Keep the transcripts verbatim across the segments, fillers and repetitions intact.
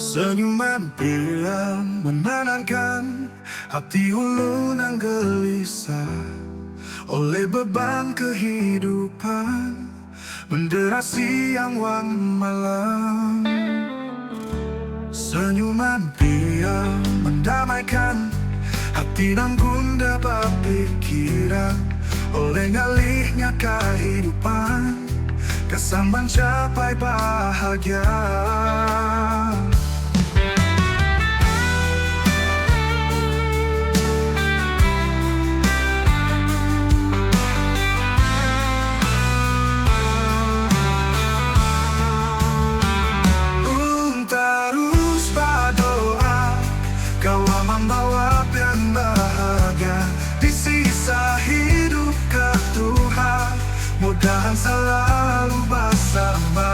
Senyuman pian menenangkan hati ulun nang gelisah oleh beban kehidupan menderasi yang wan malam. Senyuman pian mendamaikan hati nang gundah bapikiran oleh ngalihnya kehidupan kesan mencapai bahagia. Ulun tarus badoa, kawa mambawa pian bahagia di sisa hidup ka Tuhan, mudahan salalu basama.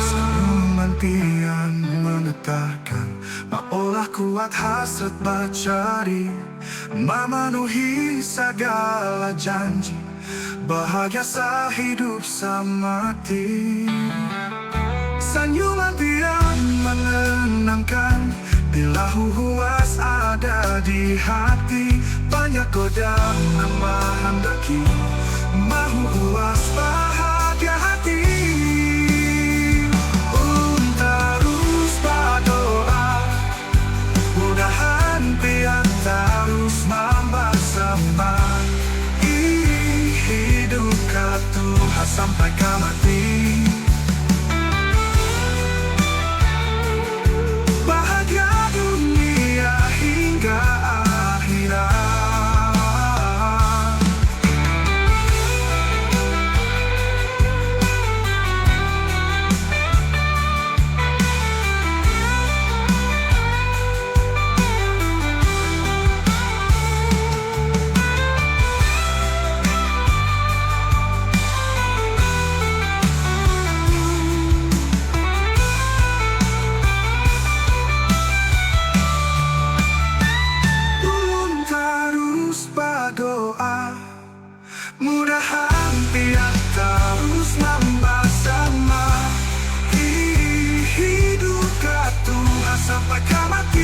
Senyuman pian menetahkan, maolah kuat hasrat bacari, mamanuhi sagala janji, bahagia sahidup samati. Senyuman pian menenangkan bila huhuas ada di hati, banyak godaan nang mahandaki mahuhuas bahagia hati. Ulun tarus badoa, mudahan pian tarus mambasama, ih, hidup ka Tuhan sampai ka mati. Bahagia dunia hingga akhirat. Ulun tarus badoa, mudahan pian tarus mambasama, ih, hidup ka Tuhan sampai ka mati.